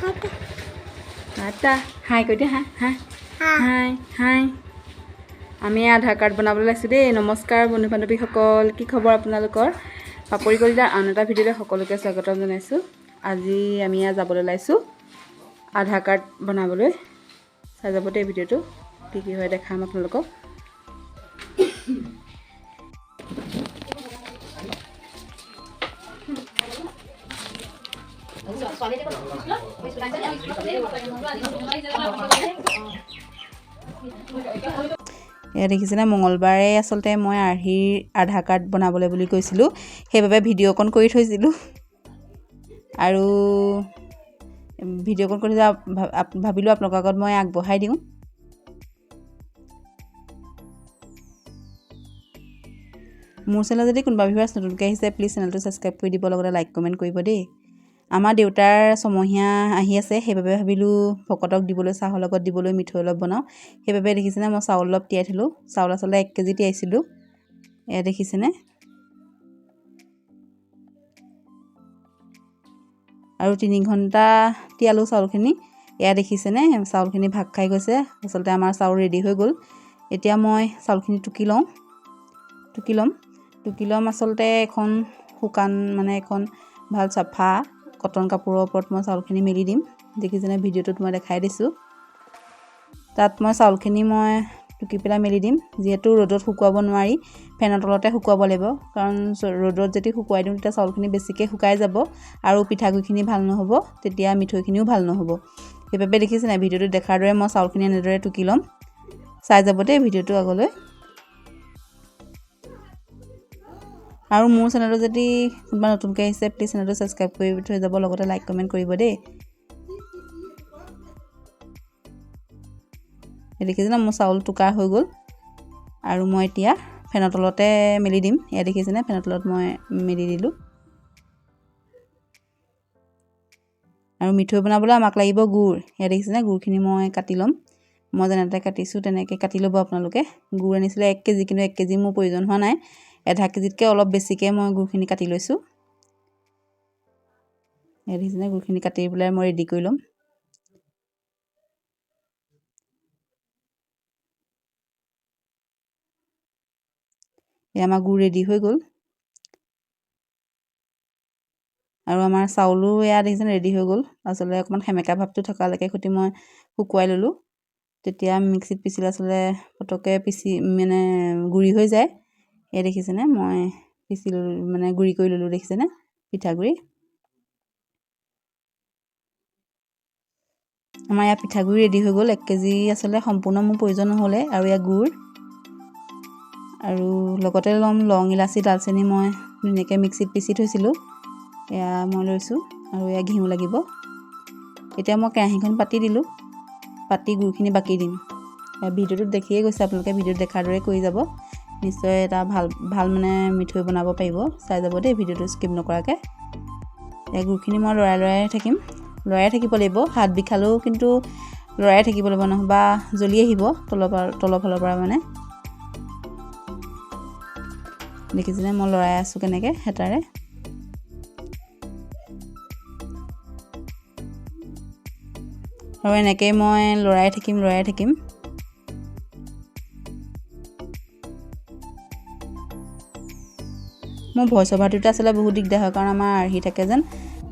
আটা হাই কৈ দিয়া, হাই হাই হাই হাই। আমি আধাৰ কাৰ্ড বনাবলৈ লৈছোঁ দেই। নমস্কাৰ বন্ধু বান্ধৱীসকল, কি খবৰ আপোনালোকৰ? পাপৰি কলিতাৰ আন এটা ভিডিঅ'লৈ সকলোকে স্বাগতম জনাইছোঁ। আজি আমি ইয়াত যাবলৈ ওলাইছোঁ আধাৰ কাৰ্ড বনাবলৈ। চাই যাব দেই ভিডিঅ'টো, কি কি হয় দেখাম আপোনালোকক। এয়া দেখিছেনে, মঙলবাৰে আচলতে মই আৰ্হিৰ আধাৰ কাৰ্ড বনাবলৈ বুলি কৈছিলোঁ, সেইবাবে ভিডিঅ' অকণ কৰি থৈছিলোঁ। আৰু ভিডিঅ' অকণ কৰি ভাবিলোঁ আপোনালোকৰ আগত মই আগবঢ়াই দিওঁ। মোৰ চেনেল যদি কোনোবা ভিউৱাৰ্ছ নতুনকৈ আহিছে, প্লিজ চেনেলটো ছাবস্ক্ৰাইব কৰি দিব, লগতে লাইক কমেণ্ট কৰিব দেই। আমাৰ দেউতাৰ ছমহীয়া আহি আছে, সেইবাবে ভাবিলোঁ ভকতক দিবলৈ, চাহৰ লগত দিবলৈ মিঠৈ অলপ বনাওঁ। সেইবাবে দেখিছেনে মই চাউল অলপ তিয়াই থ'লোঁ। চাউল আচলতে 1 কেজি তিয়াইছিলোঁ। এয়া দেখিছেনে। আৰু 3 ঘণ্টা তিয়ালোঁ চাউলখিনি। এয়া দেখিছেনে চাউলখিনি ভাগ খাই গৈছে। আচলতে আমাৰ চাউল ৰেডি হৈ গ'ল। এতিয়া মই চাউলখিনি টুকি লওঁ, টুকি ল'ম। আচলতে এখন শুকান মানে এখন ভাল চাফা কটন কাপোৰৰ ওপৰত মই চাউলখিনি মেলি দিম। দেখিছেনে ভিডিঅ'টোত মই দেখাই দিছোঁ। তাত মই চাউলখিনি মই টুকি পেলাই মেলি দিম। যিহেতু ৰ'দত শুকুৱাব নোৱাৰি, ফেনৰ তলতে শুকুৱাব লাগিব। কাৰণ ৰ'দত যদি শুকুৱাই দিওঁ তেতিয়া চাউলখিনি বেছিকৈ শুকাই যাব আৰু পিঠাগুড়িখিনি ভাল নহ'ব, তেতিয়া মিঠৈখিনিও ভাল নহ'ব। সেইবাবে দেখিছেনে ভিডিঅ'টোত দেখাৰ দৰে মই চাউলখিনি এনেদৰে টুকি ল'ম। চাই যাব দেই ভিডিঅ'টো আগলৈ। আৰু মোৰ চেনেলটো যদি কোনোবা নতুনকৈ আহিছে, প্লিজ চেনেলটো ছাবস্ক্ৰাইব কৰি থৈ যাব, লগতে লাইক কমেণ্ট কৰিব দেই। দেখিছেনে মোৰ চাউল টোকা হৈ গ'ল। আৰু মই এতিয়া ফেনৰ তলতে মেলি দিম। এয়া দেখিছেনে ফেনৰ তলত মই মেলি দিলোঁ। আৰু মিঠৈ বনাবলৈ আমাক লাগিব গুড়। এয়া দেখিছেনে গুড়খিনি মই কাটি ল'ম। মই যেনেদৰে কাটিছোঁ তেনেকৈ কাটি ল'ব আপোনালোকে। গুড় আনিছিলে 1 কেজি, কিন্তু 1 কেজি মোৰ প্ৰয়োজন হোৱা নাই। আধা কেজিতকৈ অলপ বেছিকৈ মই গুড়খিনি কাটি লৈছোঁ। এয়া দেখিছেনে গুড়খিনি কাটি পেলাই মই ৰেডি কৰি ল'ম। এয়া আমাৰ গুড় ৰেডি হৈ গ'ল। আৰু আমাৰ চাউলো এয়া দেখিছেনে ৰেডি হৈ গ'ল। আচলতে অকণমান সেমেকা ভাৱটো থকালৈকে সৈতে মই শুকুৱাই ল'লোঁ। তেতিয়া মিক্সিত পিচিলে আচলতে পটককৈ পিচি মানে গুড়ি হৈ যায়। এয়া দেখিছেনে মই পিচি ল'লোঁ, মানে গুড়ি কৰি ল'লোঁ। দেখিছেনে পিঠাগুড়ি। আমাৰ ইয়াত পিঠাগুড়ি ৰেডি হৈ গ'ল। 1 কেজি আচলতে সম্পূৰ্ণ মোৰ প্ৰয়োজন নহ'লে। আৰু ইয়াত গুড় আৰু লগতে ল'ম লং ইলাচি দালচেনি মই ধুনীয়াকৈ মিক্সিত পিচি থৈছিলোঁ, এয়া মই লৈছোঁ। আৰু এয়া ঘিউ লাগিব। এতিয়া মই কেৰাহীখন পাতি দিলোঁ, পাতি গুড়খিনি বাকি দিম। ভিডিঅ'টোত দেখিয়ে গৈছে আপোনালোকে, ভিডিঅ'ত দেখাৰ দৰে কৰি যাব, নিশ্চয় এটা ভাল ভাল মানে মিঠৈ বনাব পাৰিব। চাই যাব দেই ভিডিঅ'টো স্কিপ নকৰাকৈ। এই গুড়খিনি মই লৰাই লৰাই থাকিম, লৰাই থাকিব লাগিব। হাত বিষালেও কিন্তু লৰাই থাকিব লাগিব, নহ'বা জ্বলি আহিব তলৰ ফালৰ পৰা মানে। দেখিছেনে মই লৰাই আছোঁ কেনেকৈ হেতাৰে। আৰু এনেকৈয়ে মই লৰাই থাকিম, লৰাই থাকিম। মোৰ ভইচ অভাৰটোতে আচলতে বহুত দিগদাৰ হয়, কাৰণ আমাৰ আৰ্হি থাকে যেন,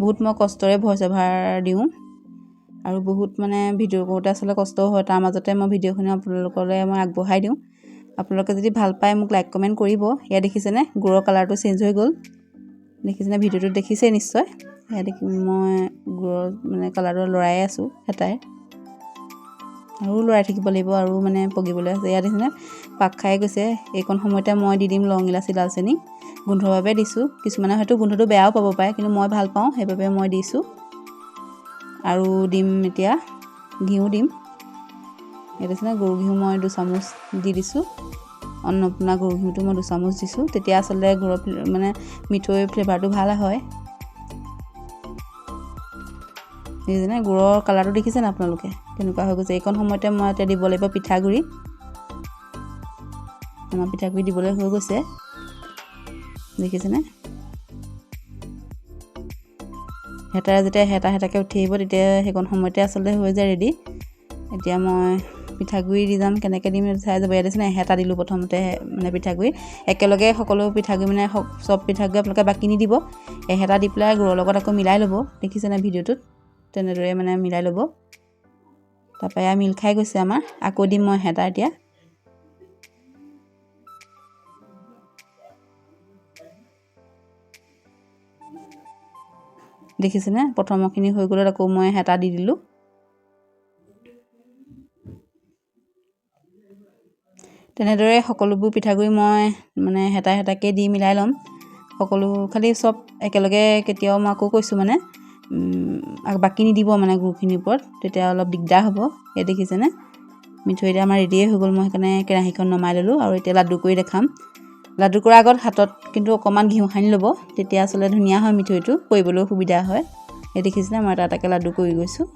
বহুত মই কষ্টৰে ভইচ অভাৰ দিওঁ। আৰু বহুত মানে ভিডিঅ' কৰোঁতে আচলতে কষ্টও হয়। তাৰ মাজতে মই ভিডিঅ'খিনি আপোনালোকলৈ মই আগবঢ়াই দিওঁ। আপোনালোকে যদি ভাল পায় মোক লাইক কমেণ্ট কৰিব। এয়া দেখিছেনে গুড়ৰ কালাৰটো চেঞ্জ হৈ গ'ল। দেখিছেনে ভিডিঅ'টোত দেখিছেই নিশ্চয়। এয়া দেখি মই গুড়ৰ মানে কালাৰটো লৰাই আছোঁ হেতাই। আৰু লৰাই থাকিব লাগিব, আৰু মানে পগিবলৈ আছে। এয়া দেখিছেনে পাক খাই গৈছে। এইকণ সময়তে মই দি দিম লং ইলাচি দালচেনি। গোন্ধৰ বাবে দিছোঁ। কিছুমানে হয়তো গোন্ধটো বেয়াও পাব পাৰে, কিন্তু মই ভাল পাওঁ, সেইবাবে মই দিছোঁ। আৰু দিম এতিয়া ঘিউ দিম। ইয়াত দেখিছেনে গৰু ঘিউ মই 2 চামুচ দি দিছোঁ। অন্নপূৰ্ণা গৰু ঘিউটো মই 2 চামুচ দিছোঁ। তেতিয়া আচলতে গুৰৰ মানে মিঠৈৰ ফ্লেভাৰটো ভাল হয়। দেখিছেনে গুৰৰ কালাৰটো দেখিছেনে আপোনালোকে কেনেকুৱা হৈ গৈছে। এইকণ সময়তে মই এতিয়া দিব লাগিব পিঠাগুড়ি। আমাৰ পিঠাগুড়ি দিবলৈ হৈ গৈছে। দেখিছেনে। হেতাৰে যেতিয়া হেতা হেতাকৈ উঠি আহিব, তেতিয়া সেইকণ সময়তে আচলতে হৈ যায় ৰেডি। এতিয়া মই পিঠাগুড়ি দি যাম, কেনেকৈ দিম চাই যাব। ইয়াত দেখিছেনে, হেতা দিলোঁ প্ৰথমতে, মানে পিঠাগুড়ি একেলগে সকলো পিঠাগুড়ি, মানে চব পিঠাগুড়ি আপোনালোকে বাকি নিদিব। এহেতা দি পেলাই গুৰৰ লগত আকৌ মিলাই ল'ব। দেখিছেনে ভিডিঅ'টোত তেনেদৰে মানে মিলাই ল'ব। তাৰপৰা এয়া মিল খাই গৈছে আমাৰ। আকৌ দিম মই হেতা এতিয়া। দেখিছেনে, প্ৰথমৰখিনি হৈ গ'লত আকৌ মই হেতা দি দিলোঁ। তেনেদৰে সকলোবোৰ পিঠাগুড়ি মই মানে হেতা হেতাকৈ দি মিলাই ল'ম সকলো। খালি চব একেলগে কেতিয়াও, মই আকৌ কৈছোঁ, মানে বাকি নিদিব মানে গুড়খিনিৰ ওপৰত, তেতিয়া অলপ দিগদাৰ হ'ব। এই দেখিছেনে, মিঠৈ এতিয়া আমাৰ ৰেডিয়ে হৈ গ'ল। মই সেইকাৰণে কেৰাহীখন নমাই ল'লোঁ আৰু এতিয়া লাডু কৰি দেখাম। লাডু কৰাৰ আগত হাতত কিন্তু অকণমান ঘিউ সানি ল'ব, তেতিয়া আচলতে ধুনীয়া হয় মিঠৈটো, কৰিবলৈও সুবিধা হয়। এই দেখিছেনে, মই এটা এটাকৈ লাডু কৰি গৈছোঁ।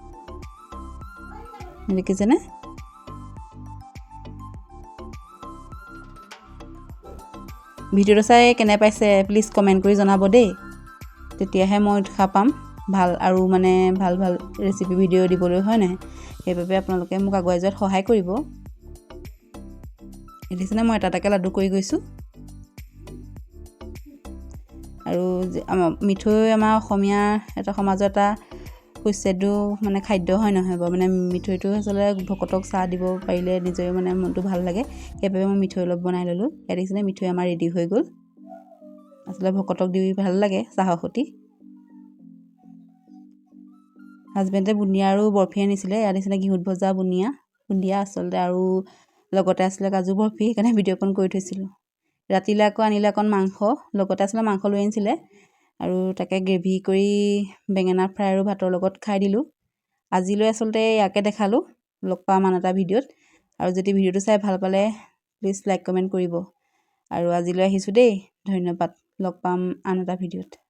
দেখিছেনে, ভিডিঅ'টো চাই কেনে পাইছে প্লিজ কমেণ্ট কৰি জনাব দেই, তেতিয়াহে মই উৎসাহ পাম ভাল আৰু মানে ভাল ভাল ৰেচিপি ভিডিঅ' দিবলৈ, হয় নাই? সেইবাবে আপোনালোকে মোক আগুৱাই যোৱাত সহায় কৰিব। দেখিছেনে, মই এটা এটাকৈ লাডু কৰি গৈছোঁ। আৰু মিঠৈ আমাৰ অসমীয়া এটা সমাজৰ এটা সুস্বাদু মানে খাদ্য, হয় নহয় বাৰু? মানে মিঠৈটো আচলতে ভকতক চাহ দিব পাৰিলে নিজৰে মানে মনটো ভাল লাগে, সেইবাবে মই মিঠৈ অলপ বনাই ল'লোঁ। ইয়াত দেখিছেনে, মিঠৈ আমাৰ ৰেডি হৈ গ'ল। আচলতে ভকতক দি ভাল লাগে চাহৰ সৈতে। হাজবেণ্ডে বুন্দিয়া আৰু বৰফি আনিছিলে। ইয়াত দেখিছেনে, ঘিউত ভজা বুন্দিয়া আচলতে, আৰু লগতে আছিলে কাজু বৰফি, সেইকাৰণে ভিডিঅ'কণ কৰি থৈছিলোঁ। ৰাতিলৈ আকৌ আনিলে অকণ মাংস, লগতে আছিলে মাংস লৈ আনিছিলে, আৰু তাকে গ্ৰেভি কৰি বেঙেনা ফ্ৰাই আৰু ভাতৰ লগত খাই দিলোঁ। আজিলৈ আচলতে ইয়াকে দেখালোঁ। লগ পাম আন এটা ভিডিঅ'ত। আৰু যদি ভিডিঅ'টো চাই ভাল পালে প্লিজ লাইক কমেণ্ট কৰিব। আৰু আজিলৈ আহিছোঁ দেই, ধন্যবাদ। লগ পাম আন এটা ভিডিঅ'ত।